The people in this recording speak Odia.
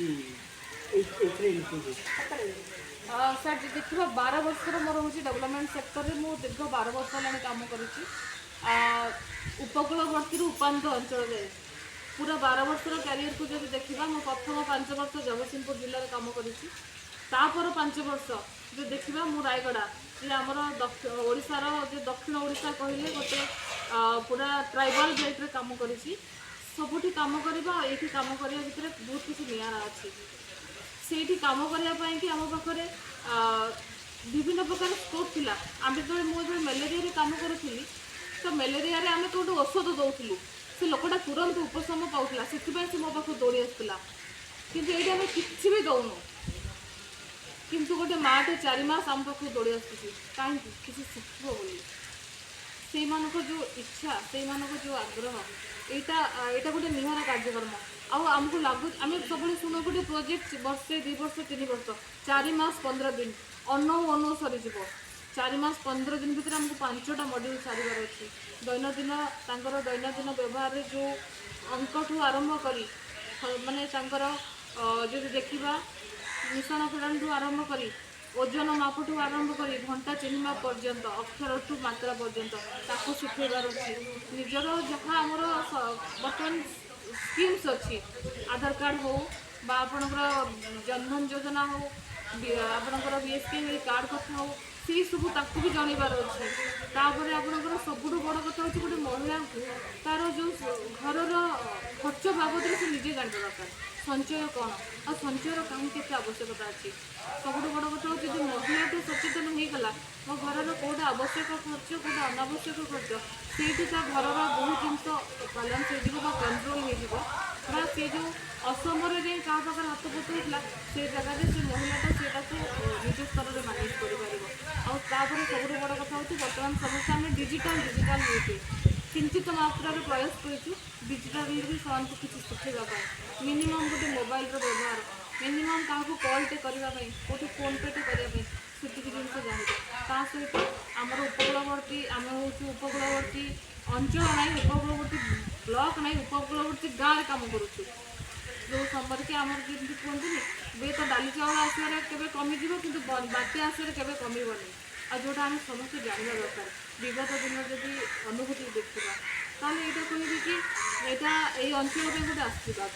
ଏଇଥିରେ ଇନକ୍ଲୁଡ୍ ଅଛି? ସାର୍, ଯଦି ଦେଖିବା, 12 ବର୍ଷର ମୋର ହେଉଛି ଡେଭଲପମେଣ୍ଟ ସେକ୍ଟରରେ। ମୁଁ ଦୀର୍ଘ 12 ବର୍ଷ ହେଲାଣି କାମ କରୁଛି ଉପକୂଳବର୍ତ୍ତୀରୁ ଉପାନ୍ତ ଅଞ୍ଚଳ ଯାଏ। ପୁରା 12 ବର୍ଷର କ୍ୟାରିୟରକୁ ଯଦି ଦେଖିବା, ମୁଁ ପ୍ରଥମ 5 ବର୍ଷ ଜଗତସିଂହପୁର ଜିଲ୍ଲାରେ କାମ କରିଛି। ତାପର 5 ବର୍ଷ ଯଦି ଦେଖିବା, ମୁଁ ରାୟଗଡ଼ା, ଯେ ଆମର ଓଡ଼ିଶାର ଯେ ଦକ୍ଷିଣ ଓଡ଼ିଶା କହିଲେ ଗୋଟେ ପୁରା ଟ୍ରାଇବାଲ ବେଲ୍ଟରେ କାମ କରିଛି। ସବୁଠି କାମ କରିବା ଆଉ ଏଇଠି କାମ କରିବା ଭିତରେ ବହୁତ କିଛି ନିଆରା ଅଛି। ସେଇଠି କାମ କରିବା ପାଇଁ କି ଆମ ପାଖରେ ବିଭିନ୍ନ ପ୍ରକାର ସ୍କୋପ୍ ଥିଲା। ଆମେ ଯେତେବେଳେ ମୁଁ ଯେତେବେଳେ ମ୍ୟାଲେରିଆରେ କାମ କରୁଥିଲି, ତ ମ୍ୟାଲେରିଆରେ ଆମେ କୋଉଠି ଔଷଧ ଦେଉଥିଲୁ, ସେ ଲୋକଟା ତୁରନ୍ତ ଉପଶମ ପାଉଥିଲା। ସେଥିପାଇଁ ସେ ମୋ ପାଖକୁ ଦୌଡ଼ି ଆସୁଥିଲା। କିନ୍ତୁ ଏଇଠି ଆମେ କିଛି ବି ଦେଉନୁ, କିନ୍ତୁ ଗୋଟେ ମାଆଟେ 4 ମାସ ଆମ ପାଖକୁ ଦୌଡ଼ି ଆସୁଛି କାହିଁକି? କିଛି ଶିଖିବ ବୋଲି। ସେଇମାନଙ୍କ ଯେଉଁ ଇଚ୍ଛା, ସେଇମାନଙ୍କ ଯେଉଁ ଆଗ୍ରହ, ଏଇଟା ଗୋଟେ ନିଆରା କାର୍ଯ୍ୟକ୍ରମ। ଆଉ ଆମକୁ ଲାଗୁଛି, ଆମେ ସବୁବେଳେ ଶୁଣୁ ଗୋଟେ ପ୍ରୋଜେକ୍ଟ ବର୍ଷେ, 2 ବର୍ଷ, 3 ବର୍ଷ। 4 ମାସ 15 ଦିନ ଅନଉ ଅନଉ ସରିଯିବ। 4 ମାସ 15 ଦିନ ଭିତରେ ଆମକୁ ପାଞ୍ଚଟା ମଡ୍ୟୁଲ୍ ସାରିବାର ଅଛି। ଦୈନନ୍ଦିନ ତାଙ୍କର ଦୈନନ୍ଦିନ ବ୍ୟବହାରରେ ଯେଉଁ ଅଙ୍କଠୁ ଆରମ୍ଭ କରି ମାନେ ତାଙ୍କର ଯଦି ଦେଖିବା, ମିଶାଣ ଫେଡ଼ାଣଠୁ ଆରମ୍ଭ କରି, ଓଜନ ମାପଠୁ ଆରମ୍ଭ କରି, ଘଣ୍ଟା ଚିହ୍ନିବା ପର୍ଯ୍ୟନ୍ତ, ଅକ୍ଷରଠୁ ମାତ୍ରା ପର୍ଯ୍ୟନ୍ତ ତାକୁ ଶିଖେଇବାର ଅଛି। ନିଜର ଯାହା ଆମର ବର୍ତ୍ତମାନ ସ୍କିମ୍ସ ଅଛି, ଆଧାର କାର୍ଡ଼ ହଉ ବା ଆପଣଙ୍କର ଜନଧନ ଯୋଜନା ହଉ, ଆପଣଙ୍କର ବିଏସ୍କେ କାର୍ଡ଼ କଥା ହଉ, ସେଇ ସବୁ ତାକୁ ବି ଜଣେଇବାର ଅଛି। ତାପରେ ଆପଣଙ୍କର ସବୁଠୁ ବଡ଼ କଥା ହେଉଛି, ଗୋଟେ ମହିଳାଙ୍କୁ ତାର ଯେଉଁ ଘରର ଖର୍ଚ୍ଚ ବାବଦରେ ସେ ନିଜେ ଜାଣିବା ଦରକାର, ସଞ୍ଚୟ କ'ଣ ଆଉ ସଞ୍ଚୟର କାହିଁକି ଏତେ ଆବଶ୍ୟକତା ଅଛି। ସବୁଠୁ ବଡ଼ କଥା ହେଉଛି, ଯଦି ମହିଳାଟେ ସଚେତନ ହେଇଗଲା, ମୋ ଘରର କେଉଁଟା ଆବଶ୍ୟକ ଖର୍ଚ୍ଚ, କେଉଁଟା ଅନାବଶ୍ୟକ ଖର୍ଚ୍ଚ, ସେଇଠି ତା ଘରର ବହୁତ ଜିନିଷ ବାଲାନ୍ସ ହେଇଯିବ ବା କଣ୍ଟ୍ରୋଲ ହେଇଯିବ ବା ସେ ଯେଉଁ ଅସମୟରେ ଯାଇ କାହା ପାଖରେ ହାତ ପତଉଥିଲା, ସେ ଜାଗାରେ ସେ ମହିଳାଟା ସେଇଟାକୁ ନିଜ ସ୍ତରରେ ମ୍ୟାନେଜ୍ କରିପାରିବ। ଆଉ ତାପରେ ସବୁଠୁ ବଡ଼ କଥା ହେଉଛି, ବର୍ତ୍ତମାନ ସମସ୍ତେ ଆମେ ଡିଜିଟାଲ ଡିଜିଟାଲ ହେଉଛେ। କିଞ୍ଚିତ ମାତ୍ରାରେ ପ୍ରୟାସ କରିଛୁ ଡିଜିଟାଲରେ ବି ସେମାନଙ୍କୁ କିଛି ଶିଖେଇବା ପାଇଁ। ମିନିମମ୍ ଗୋଟେ ମୋବାଇଲର ବ୍ୟବହାର, ମିନିମମ୍ କାହାକୁ କଲ୍ଟେ କରିବା ପାଇଁ, କେଉଁଠି ଫୋନ୍ ପେଟେ କରିବା ପାଇଁ, ସେତିକି ଜିନିଷ ଜାଣିବେ। ତା ସହିତ ଆମର ଉପକୂଳବର୍ତ୍ତୀ, ଆମେ ହେଉଛୁ ଉପକୂଳବର୍ତ୍ତୀ ଅଞ୍ଚଳ ନାହିଁ, ଉପକୂଳବର୍ତ୍ତୀ ବ୍ଲକ ନାହିଁ, ଉପକୂଳବର୍ତ୍ତୀ ଗାଁରେ କାମ କରୁଛୁ। ଯେଉଁ ସମୟରେ କି ଆମର ଯେମିତି କୁହନ୍ତିନି, ହୁଏତ ଡାଲି ଚାଉଳ ଆସିବାରେ କେବେ କମିଯିବ, କିନ୍ତୁ ବାତ୍ୟା ଆସିବାରେ କେବେ କମିବନି। ଆଉ ଯେଉଁଟା ଆମେ ସମସ୍ତେ ଜାଣିବା ଦରକାର। ବିଗତ ଦିନରେ ଯଦି ଅନୁଭୂତି ଦେଖିବା, ତାହେଲେ ଏଇଟା କହିବି କି ଏଇଟା ଏଇ ଅଞ୍ଚଳ ପାଇଁ ଗୋଟେ ଆଶୀର୍ବାଦ।